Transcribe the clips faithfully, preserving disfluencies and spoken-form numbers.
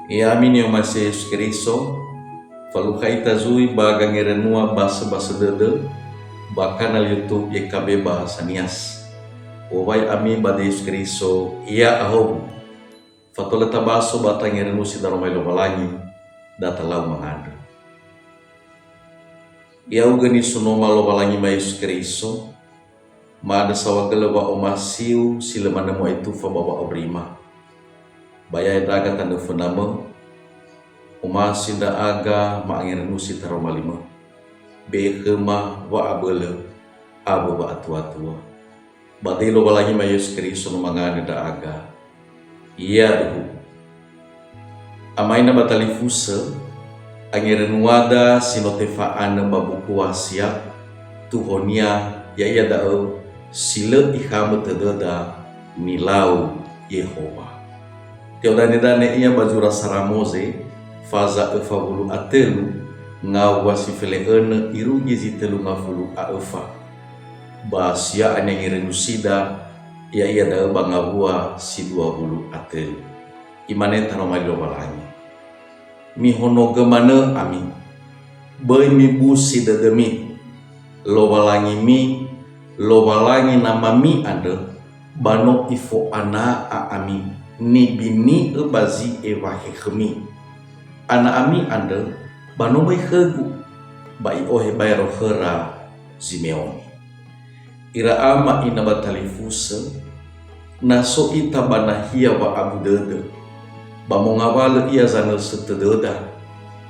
Ya'ami ni'omasi Yesu Keriso, falukha ita zui ba gangerenua basöbasö dödö ba kanal YouTube Y K B Bahasa Nias. U'owai ami ba Yesu Keriso, ya'ahowu. Fatola tabaso ba tangerenu si daroma Lowalangi, da talau mangandrö. Ya'ugö nisunoma Lowalangima Yesu Keriso, ma'andrö saohagölö wa'omasiu si lö manö mu'aitufa ba wa'aurima. Ba ya'e ndra'aga tanö fönamö, omasi ndra'aga ma'angerenu si taroma limö. Be'e khöma wa'abölö awö wa'atuatua. Ba döi Lowalangima Yesu Keriso no mangandrö ndra'aga. Ya'aduhu. Ama ina ba talifusö, angerenuada si no tefa'anö ba buku Wasiat, tuhonia ya'ia da'ö si lö ikhamö tödöda nilau Yehowa. Te'odanedane ia ba zura sara Moze, faza öfa wulu a tölu, ngawua si fele'önö irugi zi tölu ngafulu a öfa. Ba sia'a ni'angererusida, ya'ia da'ö ba ngawua si dua wulu a tölu. Imane taroma li Lowalangi, "Mihonogö manö ami, böi mibusi dödömi. Lowalangimi, Lowalangi namami andrö, ba no Ifo'ana'a ami, nibini'ö ba zi ewahe khömi. Ana'ami andrö ba no möi khögu, ba i'ohe baero khöra Zimeoni." Ira ama ina ba talifusö, na so ita ba nahia wa'abu dödö, ba mongawalö ia zanösö tödöda,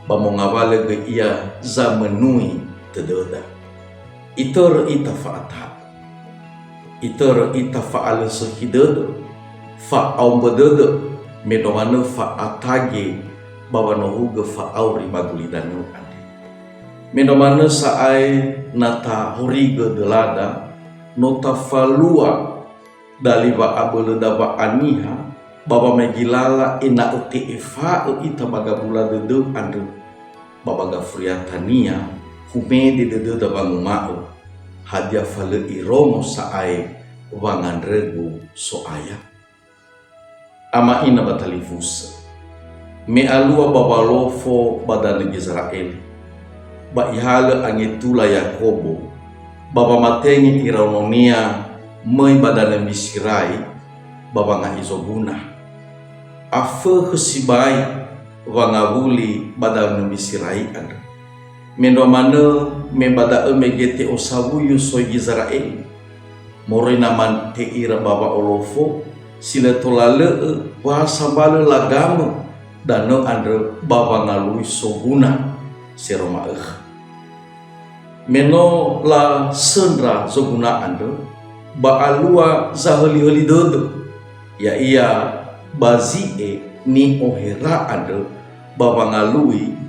ba mongawalö göi ia zamönui tödöda. Itörö ita fa'ata'u. Itörö ita fa'alösökhi dödö, fa'aombö dödö, me no manö fa'atage ba wanohugö fa'auri ba gulidanö andre. Me no manö sa'ae na tahorigö dölada, no tafalua dali wa'abölöda wa'aniha ba wamegi lala ena'ö te'efa'ö ita ba gabula dödö andrö, ba ba gafuriatania humede dödöda wanguma'ö, "Hadia fa lö irongo sa'ae wangandrögu So'aya?" Ama ina ba talifusö. Me alua ba walofo ba danö Gizera'eli, ba ihalö angetula Yakobo, ba wamatenge iraononia möi ba danö Misirai, ba wanga'i zoguna. Afökhö sibai wangawuli ba danö Misirai andrö. Mendrua manö me ba da'ö mege te'osawuyu soi Gizera'eli, moroi na mate ira ba wa'olofo, si lö tola lö'ö wa sambalö lagamö danö andrö ba wangalui soguna sero ma'ökhö. Me no lasöndra zoguna andrö, ba alua zahölihöli dödö, ya'ia ba zi'e ni'ohera andrö ba wangalui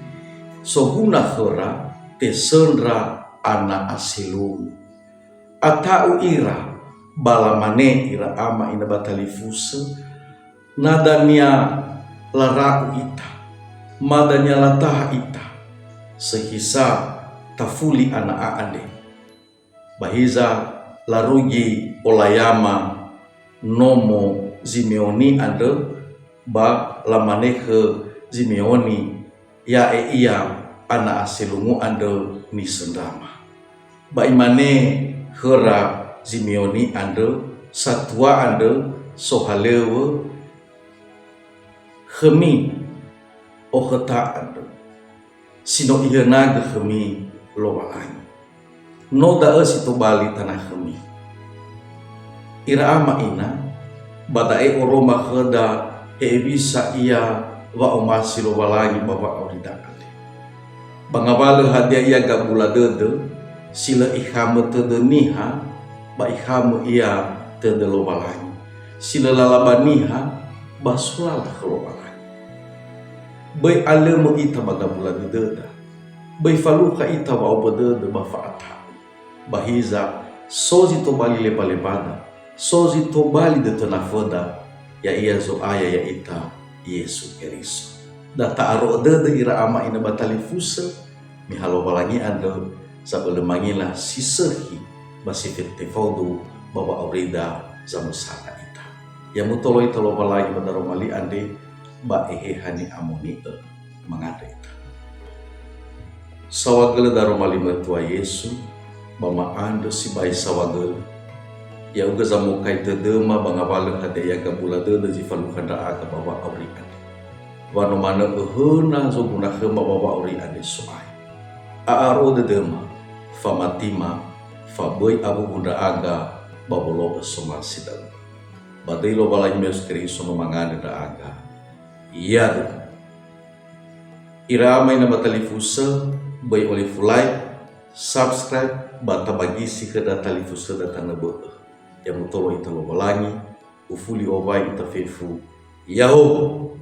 soguna khöra tesöndra ana aselungu. Ata'u ira, ba lamane ira ama ina ba talifusö, "Na dania lara'u ita, ma dania lataha ita, sökhi sa tafuli ana'a andre." Ba hiza larugi olayama nomo Zimeoni andrö, ba lamane khö Zimeoni, "Ya'e ia ana aselungu andrö nisöndrama." Ba imane khöra Zimeoni andrö, satua andrö sohalöŵö, "Khömi, okhöta andrö, si no ihönagö khömi Lowalangi. No da'ö si tobali tanakhömi." Ira ama ina, ba da'e oroma khöda hewisa ia wa'omasi Lowalangi ba wa'aurida andre. Ba ngawalö hadia ia gabula dödö, si lö ikhamö tödö niha, ba ikhamö ia tödö Lowalangi, si lö lala ba niha, ba sulala khö Lowalangi. Böi alömö ita ba gabula dödöda. Böi falukha ita wa'ombö dödö ba fa'ata'u. Ba hiza, so zi tobali lemba-lembada, so zi tobali dötö naföda, ya'ia Zo'aya ya'ita Yesu Keriso. Da ta'aro'ö dödö ira ama ina ba talifusö, me ha Lowalangi andrö, sabölö mangila si sökhi ba si fetefaudu ba wa'aurida zamösana ita. Ya mutolo ita Lowalangi ba daroma li andre, ba Eheha ni'amoni'ö mangandrö ita. Saohagölö daroma li Matua Yesu, ba ma'andrö sibai saohagölö, ya'ugö zamokai tödöma ba ngawalö hadia ia gabula dödö zi falukha ndra'aga ba wa'auri andre. Wa no manö öhöna zoguna khöma ba wa'auri andre, So'aya. A'aro'ö dödöma, famatima, fa böi awuwu ndra'aga ba wolo'ö somasi da'ö. Ba döi Lowalangi Yesu Keriso no mangandrö ndra'aga. Yaduhu. Ira ama ina ba talifusö, böi olifu like, subscribe, ba tabagisi khöda talifusöda tanö bö'ö. Ya mutolo ita Lowalangi, ufuli owai ita fefu. Ya'ahowu.